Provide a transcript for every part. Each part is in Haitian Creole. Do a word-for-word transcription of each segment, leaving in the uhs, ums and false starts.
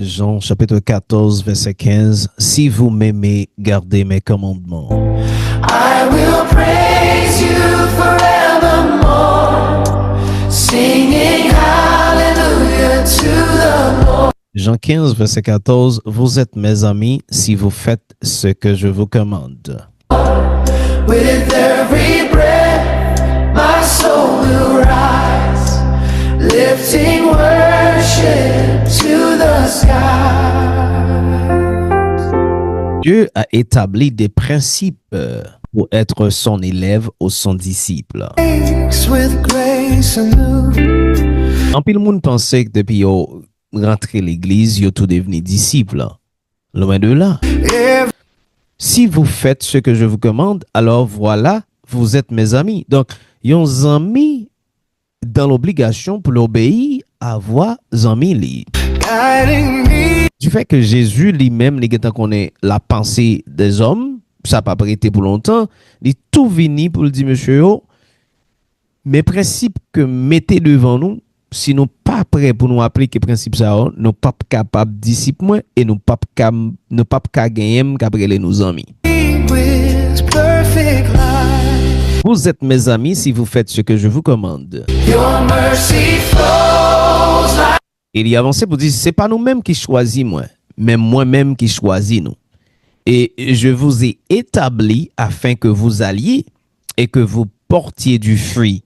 Jean chapitre quatorze, verset quinze, Si vous m'aimez, gardez mes commandements. I will praise you forevermore, singing hallelujah to the Lord. Jean quinze, verset quatorze, Vous êtes mes amis si vous faites ce que je vous commande. With every breath, my soul will rise, lifting worship to the skies. Dieu a établi des principes euh, pour être son élève ou son disciple. With grace and love. Anpil moun panse ke depi yo rantre legliz, yo tou devni disip. Loin de là. Si vous faites ce que je vous commande, alors voilà, vous êtes mes amis. Donk, yon zanmi dans l'obligation pour l'obéir à voix zanmi li. Guiding me. Du fait que Jésus li menm li gentan konnen la pensée des hommes, sa p ap rete pou lontan, li tou vini pou l di mesye yo, men prensip ke m mete devan nou, si nou pa prè pou nou aplike prensip sa yo, nou p ap kapab disip mwen e nou p ap ka, nou p ap ka genyen m k ap rele nou zanmi. With perfect life. Vous êtes mes amis si vous faites ce que je vous commande. Your mercy flows like. E li avanse pou di, se pa nou menm ki chwazi mwen, men mwen menm ki chwazi nou. Et je vous ai établi afin que vous alliez et que vous portiez du fruit,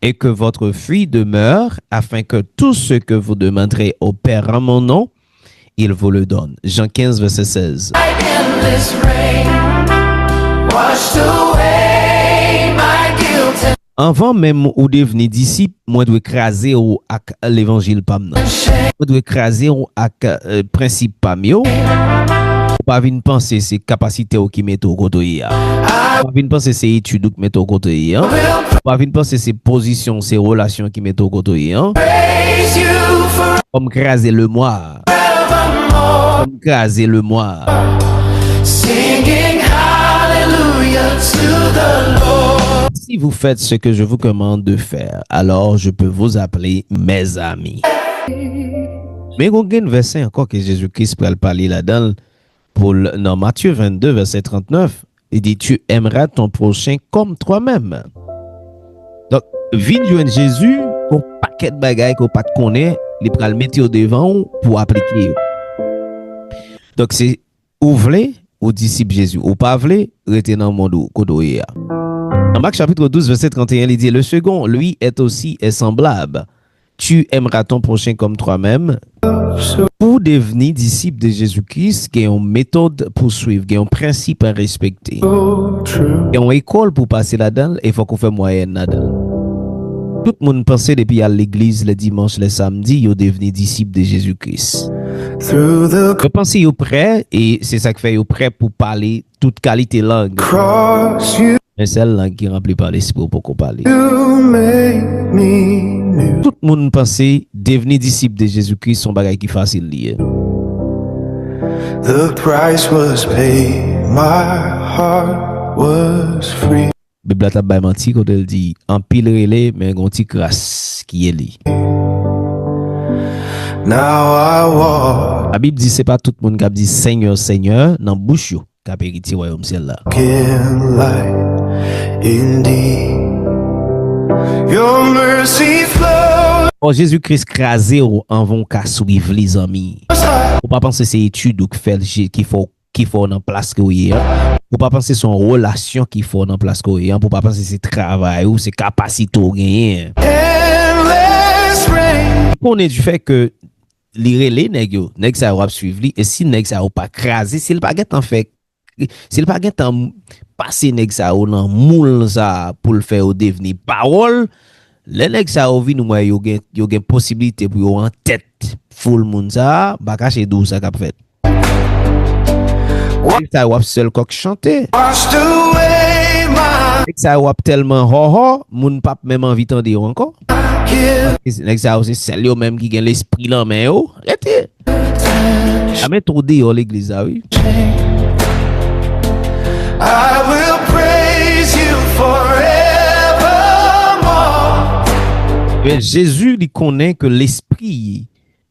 et que votre fruit demeure, afin que tout ce que vous demanderez au Père en mon nom, il vous le donne. Jean quinze, verset seize. Like endless rain, washed away my guilt and Anvan menm ou devni disip, mwen dwe kraze w ak levanjil pa m nan. shame. Mwen dwe kraze w ak euh, prensip pa m yo. Ou pa vin panse se kapasite w ki mete w kote w ye a. Ou pa vin panse se etid ou ki mete w kote w ye a. Ou pa vin panse se pozisyon, se relasyon ki mete w kote w ye a. Praise you for Fò m kraze lemwa. Fò m kraze lemwa. singing hallelujah to the Lord. Si vous faites ce que je vous commande de faire, alors je peux vous appeler mes amis. Men gon gen vèsè ankò ke Jezi Kris pral pale ladan l pou l nan Matye vennde vèsè trannèf, li di, Tu aimeras ton prochain comme toi-même. Donk, vin jwenn Jezi, gon pakèt bagay ke w pa t konnen, li pral mete yo devan w pou w aplike yo. Donk, se ou vle, ou disip Jezi. Ou pa vle, rete nan mond ou, kote w ye a. Nan Mak chapit douz, vèsè trannteyen, li di, Le second, lui, est aussi est semblable. Tu aimeras ton prochain comme toi-même. Pou devni disip de Jezi Kris, gen yon metòd pou swiv, gen yon prensip a respekte. Gen yon ekòl pou pase ladan l, e fòk ou fè mwayèn ladan l. Tout moun panse depi y al legliz lè dimanch, lè samdi, yo devni disip de Jezi Kris. Through the Yo panse yo prè, e se sa k fè yo prè pou pale tout kalite lang. cross, you Men sèl lang ki ranpli pa Lespri w poko pale. made me new. Tout moun panse devni disip de Jezi Kris se yon bagay ki fasil li ye. The price was paid, my heart was free. Bib la t ap bay manti kote l di, anpil rele, men gon ti kras ki eli. Now I walk Labib di se pa tout moun k ap di Senyè, Senyè nan bouch yo k ap eritye wayòm syèl la. in light indeed. Your mercy flows Fò Jezi Kris kraze w anvan w ka swiv li, zanmi. high. Ou pa panse se etid ou k fè l je- ki fè w ki fè w nan plas ke w ye an. Ou pa panse se yon relasyon ki fè w nan plas ke w ye an. Ou pa panse se travay ou, se kapasite w genyen. Endless rain. Konnen di fè ke li rele nèg yo, nèg sa yo ap swiv li, e si nèg sa yo pa kraze, si l pa gentan fè, si l pa gentan pase nèg sa yo nan moul sa a pou l fè yo devni pawòl, lè nèg sa yo vin wè yo gen, yo gen posiblite pou yo an tèt foul moun sa a, m pa kache di w sa k ap fèt. Nèg sa yo ap sèl kòk chante. Washed away my Nèg sa yo ap tèlman hòhò, moun p ap menm anvi tande yo ankò. guilt. Nèg sa yo se sèl yo menm ki gen lespri nan men yo. Rete. A mete w deyò legliz la, wi. I will praise you forevermore. Men Jezi, li konnen ke lespri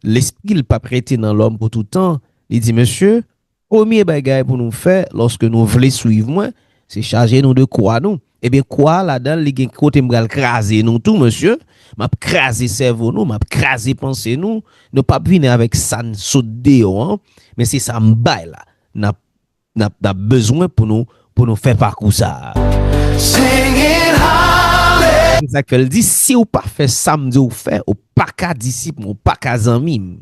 lespri l p ap rete nan lòm pou tout tan. Li di, mesye, premye bagay pou nou fè lòske nou vle swiv mwen, se chaje nou de kwa nou. Ebyen, kwa a ladan l, li gen kote m pral kraze nou tou, mesye. M ap kraze sèvo nou, m ap kraze panse nou. Nou p ap vini avèk sa n sot deyò an, men se sa m bay la. N ap n ap, n ap bezwen pou nou, pou nou fè pakou sa a. Se sa k fè l di, si w pa fè sa m di w fè, ou pa ka disip mwen, ou pa ka zanmi m.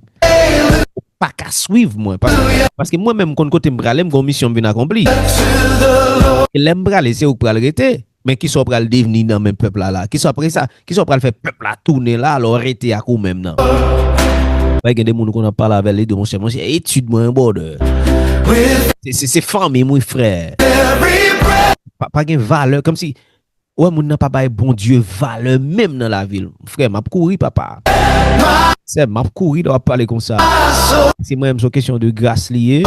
Ou pa ka swiv mwen. Pas-, paske mwen menm, m konn kote m prale, m gen yon misyon m vin akonpli. E lè m prale, se ou k pral rete. Men kisa w pral devni nan men pèp la la? Kisa w pral sa? Kisa w pral fè pèp la tounen la, alò w rete ak ou menm nan? Bay gen de moun ou konn ap pale avè l, li di, monchè, monchè, etid mwen, brother. Se, se, se fanmi m, wi, frè. Pa, pa gen valè, kòmsi, ou wè, moun nan pa bay Bondye valè menm nan lavi l. Frè, m ap kouri, papa. Sè, m ap kouri lè w ap pale konsa. Se mwen menm, se yon kesyon de gras li ye.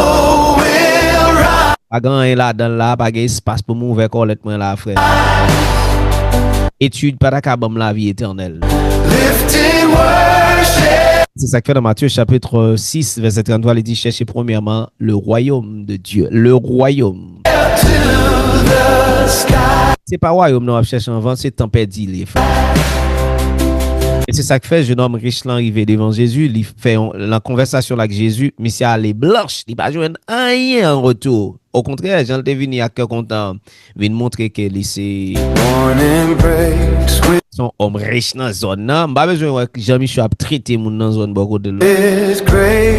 Pa gen anyen ladan l la, pa gen espas pou m ouvè kòlèt mwen la, frè. Etid pa ta ka ban m lavi etènèl. Se sa k fè nan Matye chapit sis, vèsè tranntwa, li di, cherchez premièrement le royaume de Dieu. Le royaume. Se pa wayòm nan w ap chèche anvan, se tan pèdi li ye, frè. E se sa k fè jenòm rich lan rive devan Jezi, li fè yon, nan konvèsasyon l ak Jezi, misye ale blanch, li pa jwenn anyen an retou. Okontrè, jan l te vini ak kè kontan, vin montre ke li se se yon òm rich nan zòn nan. M pa bezwen wè jan misye ap trete moun nan zòn bò kote l la.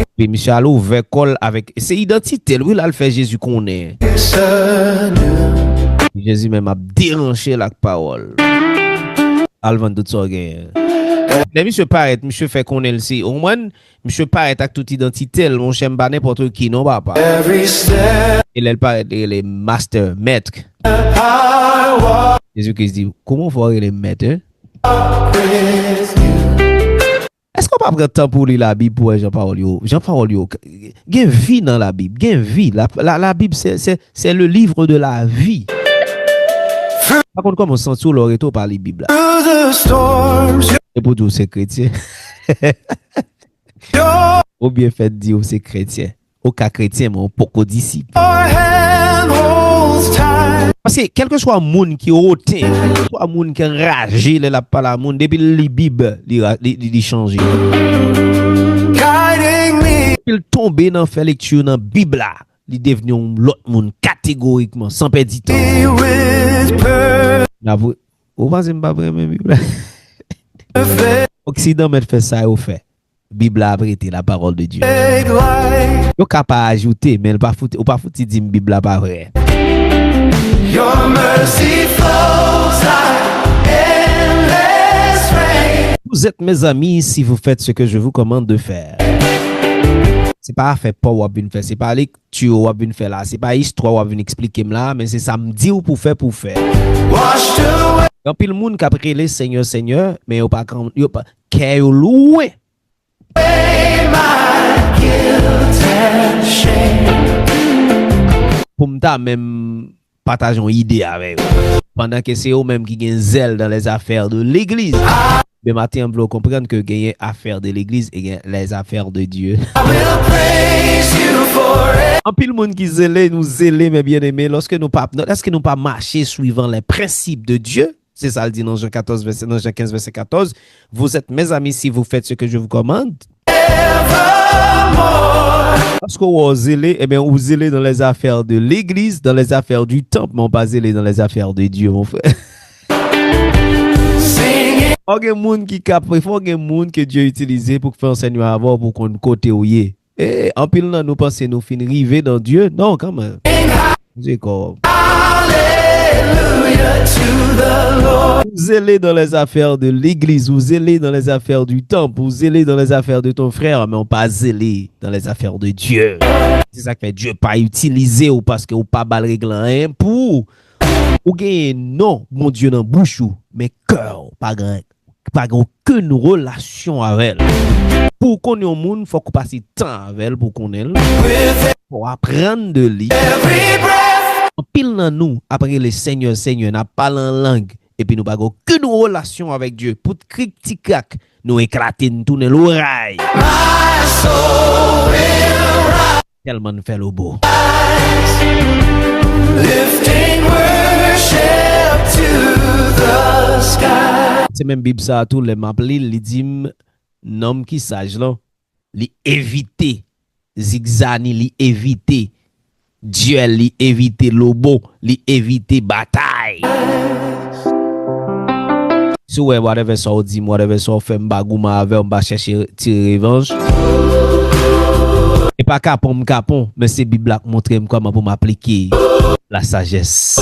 Epi misye al ouvè kò l avèk, se idantite l, wi, l al fè Jezi konnen. Jezi menm ap deranche l ak pawòl. Al vann tout sa w genyen. Lè misye parèt, misye fè konnen l se, ou konprann? Misye parèt ak tout idantite l, monchè, m pa nenpòt ki non, papa. E lè l parèt, li rele Master, Mèt. Jezi Kris di, kòman w fè w rele m Mèt, en? Èske w pa pran tan pou w li Labib pou wè jan pawòl yo, jan pawòl yo gen vi nan Labib, gen vi. La, la, Labib, se, se, se le livre de la vie. Pa konn kòman w santi w lè w rete w pa li Bib la. E pou di w se kretyen. Ou byen fèt di w se kretyen. Ou ka kretyen, men ou poko disip. Paske, kèlkeswa moun ki oten, kèlkeswa moun ki anraje lè l ap pale a moun, depi l li Bib, li ra-, li, li, li chanje. Depi l tonbe nan fè lekti nan Bib la, li devni yon lòt moun kategorikman, san pèdi tan. N ap, ou panse m p ap renmen Bib la? Oksidan mèt fè sa yo fè. Bib la ap rete la parole de Dieu. Yo ka pa ajoute, men l pa fouti, ou pa fouti di m Bib la pa vrè. Vous êtes mes amis si vous faites ce que je vous commande de faire. Se pa afè pa w w ap vin fè, se pa lekti w w ap vin fè la, se pa istwa w w ap vin eksplike m la, men se sa m di w pou fè, pou w fè. Gen anpil moun k ap rele Senyè, Senyè, men yo pa, yo pa, kè yo lwen. Pou m ta menm pataje yon ide avè yo. Pandan ke se yo menm ki gen zèl dans les affaires de l'église. Men maten an, m vle w konprann ke genyen afè de legliz e gen les affaires de Dieu. Anpil moun ki zele, nou zele, men byeneme, lòske nou pa, èske nou pa mache suivant les principes de Dieu? Se sa l di nan Jan katòz, vèsè, nan Jan kenz, vèsè katòz, Vous êtes mes amis si vous faites ce que je vous commande. Paske w zele, ebyen, ou zele dans les affaires de l'église, dans les affaires du temple, men w pa zele dans les affaires de Dieu, mon frère. Fò gen moun ki ka, fò gen moun ke Dye itilize pou fè ansèyman avè w, pou konn kote w ye. E, anpil nan nou panse nou fin rive nan Dye. Non, kanmenm. Dye kò. Ou zele dans les affaires de l'église, ou zele dans les affaires du temple, ou zele dans les affaires de ton frère, men w pa zele dans les affaires de Dieu. Se sa k fè Dye pa itilize w, paske w pa ba l règle anyen pou ou. Ou genyen non Bondye nan bouch ou, men kè w pa gen, pa gen okenn relasyon avè l. Pou w konn yon moun, fòk ou pase tan avè l pou w konnen l. Fò w aprann de li. Anpil nan nou ap rele Senyè, Senyè, n ap pale an lang, epi nou pa gen okenn relasyon avèk Dye. Pou krik ti krak, nou eklate, n tounen loray. My soul will rise. Tèlman n fè lobo. Lifting worship to the sky. Se menm Bib sa a tou, lè m ap li l, li di m, nonm ki saj lan, li evite zigzani, li evite dyèl, li evite lobo, li evite batay. Si w wè whatever sa w di m, whatever sa w fè m, m pa goumen avè w, m pa chèche tire revanj. E pa kapon m kapon, men se Bib la k montre m kòman pou m aplike la sajès.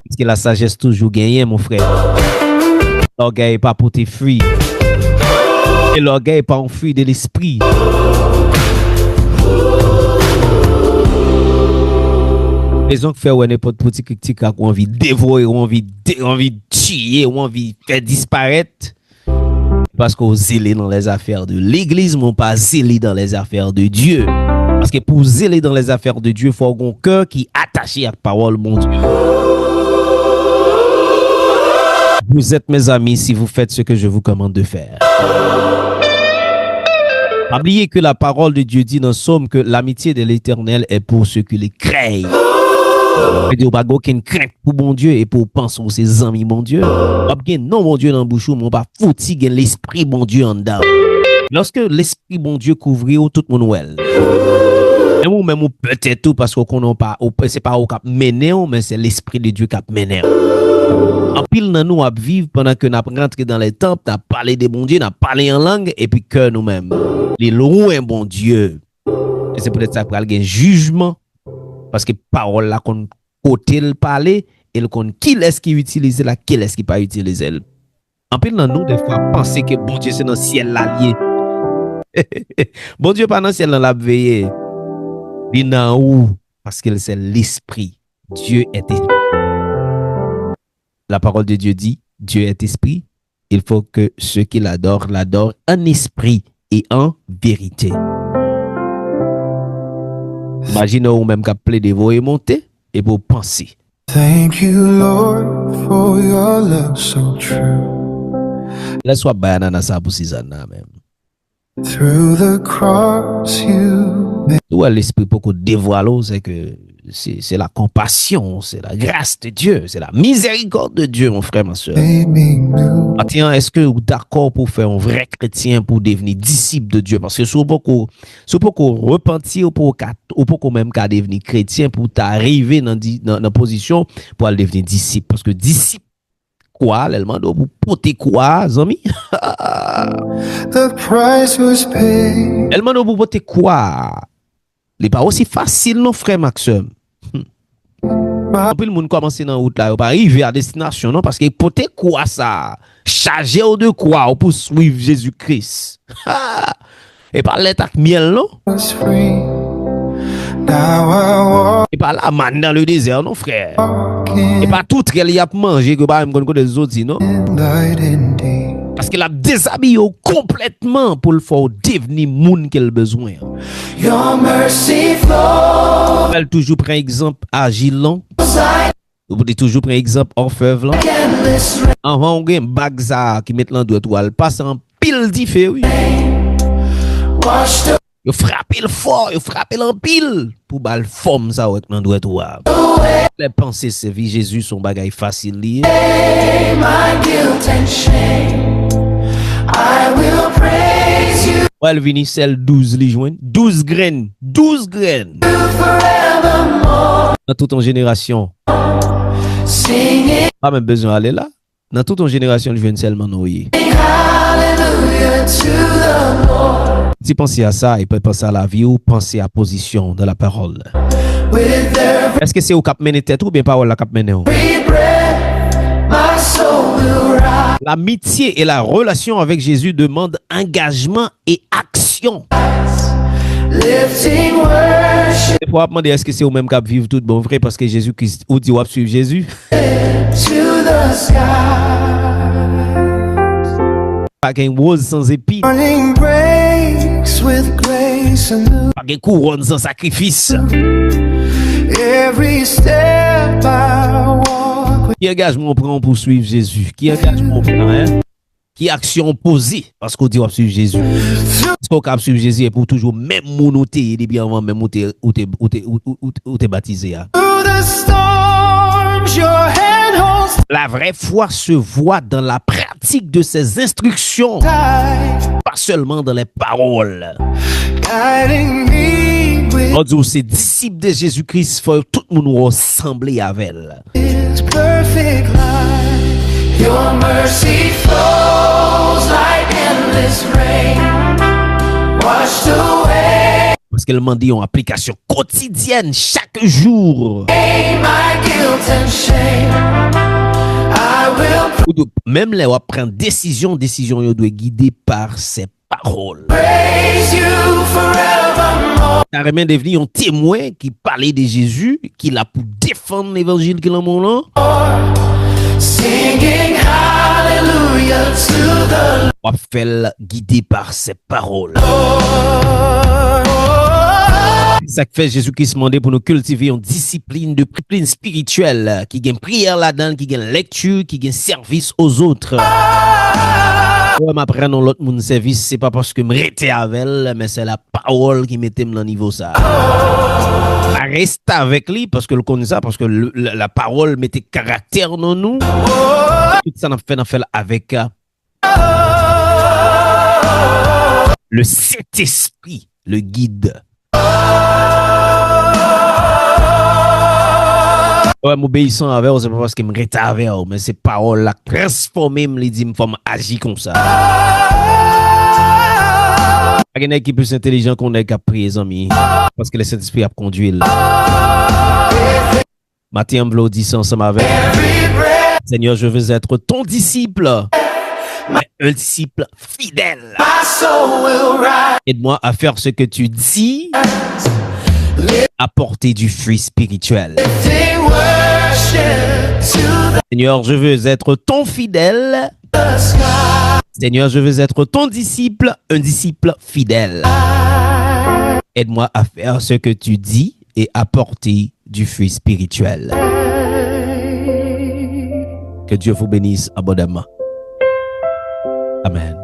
Paske la sajès toujou genyen, mon frè. Lògèy pa pote fwi. E lògèy pa yon fwi de lespri. Rezon k fè w wè nenpòt pwoutikrik tikrak ou anvi devore, ou anvi de, ou anvi tiye, ou anvi fè disparèt. Paske w zele dans les affaires de l'église, men w pa zele dans les affaires de Dieu. Paske pou w zele dans les affaires de Dieu, fò w gen yon kè ki atache ak pawòl Bondye. Vous êtes mes amis si vous faites ce que je vous commande de faire. Pa bliye ke la parole de Dieu dit dans Somme que l'amitié de l'Éternel est pour ceux qui le craignent. Vle di, ou pa gen okenn krent pou Bondye epi w panse w se zanmi Bondye. W ap gen non Bondye nan bouch ou, men w pa fouti gen lespri Bondye anndan w. Lòske lespri Bondye kouvri w, tout moun wè l. Menm ou menm ou pè tèt ou paske w konnen w pa, ou, se pa ou k ap mennen w, men se lespri de Dye k ap mennen w. Anpil nan nou ap viv pandan ke n ap rantre dans les temples, n ap pale de Bondye, n ap pale an lang, epi kè nou menm, li lwen Bondye. E se poutèt sa pral gen jijman, paske pawòl la konn kote l pale, e l konn kilès ki itilize l ak kilès ki pa itilize l. Anpil nan nou, defwa, panse ke Bondye se nan syèl la l ye. Bondye pa nan syèl la, l ap veye. Li nan ou, paske l se lespri. Dieu est esprit. La parole de Dieu dit, Dieu est esprit. Il faut que ceux qui l'adorent l'adorent en esprit et en vérité. Imajine ou menm k ap plede voye monte epi w panse. Thank you, Lord, for your love so true. Lè w ap bay anana sa pou Sizàn nan menm. Through the cross you made. Ou wè lespri poko devwale w, se ke se, se la compassion, c'est la grâce de Dieu, c'est la miséricorde de Dieu, mon frère, ma sœur. Made me new. Maten an, èske ou dakò pou fè yon vrè kretyen, pou devni disip de Dieu? Paske si w poko, si w poko repanti, ou poko ka, ou poko menm ka devni kretyen pou w ta rive nan di, nan, nan pozisyon pou al devni disip. Paske disip kwa, lè l mande w pou pote kwa, zanmi. The price was paid. Lè l mande w pou pote kwa, li pa osi fasil non, frè m ak sè m. Anpil moun kòmanse nan wout la, yo pa rive a destinasyon non, paske pote kwa sa, chaje w de kwa w pou swiv Jezi Kris. E pa lèt ak myèl non. E pa la manne dans le désert non, frè. E pa toutrèl y ap manje ke w pa menm konn kote l soti non. Paske l ap dezabiye w konplètman pou l fè w devni moun ke l bezwen an. L toujou pran egzanp ajil lan. Ou pou te toujou pran egzanp òfèv lan. Anvan w gen bag sa a ki met nan dwèt ou a, l pase anpil dife, wi. Yo frape l fò, yo frape l anpil pou ba l fòm sa w wè k nan dwèt ou a. Lè panse sèvi Jezi se yon bagay fasil li ye. Wè l vini, sèl douz li jwenn. Douz grenn. Douz grenn. Nan tout yon jenerasyon. Pa menm bezwen ale la. Nan tout yon jenerasyon, li jwenn sèlman Noye. Si panse a sa, e pa panse a lavi w, panse a pozisyon w dans la parole. Èske se ou k ap mennen tèt ou, oubyen pawòl la k ap mennen w? L'amitié et la relation avec Jésus demandent engagement et action. Defwa w ap mande èske se ou menm k ap viv tout bon vre paske Jezi Kris, ou di w ap swiv Jezi. Pa gen woz san zepi. Pa gen kouwòn san sakrifis. Ki angajman w pran pou w swiv Jezi? Ki angajman w pran, en? Ki aksyon w poze paske w di w ap swiv Jezi? Èske w ka ap swiv Jezi epi w toujou menm moun ou te ye depi anvan menm ou te, ou te, ou te, ou, ou, ou, ou te batize a? Through the storms, your hand holds La vraie foi se voit dans la pratique de ses instructions, tight, pas seulement dans les paroles. Guiding me with Lè w di w se disip de Jezi Kris, fò tout moun wè w sanble avè l. His perfect light. Your mercy flows like endless rain. Washed away. Paske l mande yon aplikasyon kotidyèn chak jou. My guilt and shame. I will Ou dwe, menm lè w ap pran desizyon, desizyon yo dwe gide pa se pawòl. Praise you forevermore. Ta renmen devni yon temwen ki pale de Jezi, ki la pou defann levanjil ki lanmou lan? Singing hallelujah to the W ap fè l gide pa se pawòl. Lord. Sa k fè Jezi Kris mande pou nou kiltive yon disiplin de disiplin espirityèl ki gen priyè ladan l, ki gen lekti, ki gen sèvis ozot. Wè, m ap rann yon lòt moun sèvis, se pa paske m rete avè l, men se lapawòl ki mete m nan nivo sa a. Reste avèk li, paske l konn sa, paske l, la, lapawòl mete karaktè nan nou. Tout sa n ap fè, n ap fè l avèk, euh, le Saint-Esprit, le guide. Wè, m obeyisan avè w, se pa paske m rete avè w, men se pawòl la k transfòme m, li di m fò m aji konsa. Pa gen nèg ki plis entelijan ke yon nèg k ap priye, zanmi, paske le Saint-Esprit ap kondui l. Maten an, m vle w di sa ansanm avè m. Seigneur, je veux être ton disciple, mais un disciple fidèle. Aide-moi à faire ce que tu dis, apporter du fruit spirituel. Seigneur, je veux être ton fidèle. Seigneur, je veux être ton disciple, un disciple fidèle. Aide-moi à faire ce que tu dis et apporter du fruit spirituel. Que Dieu vous bénisse abondamment. Amen.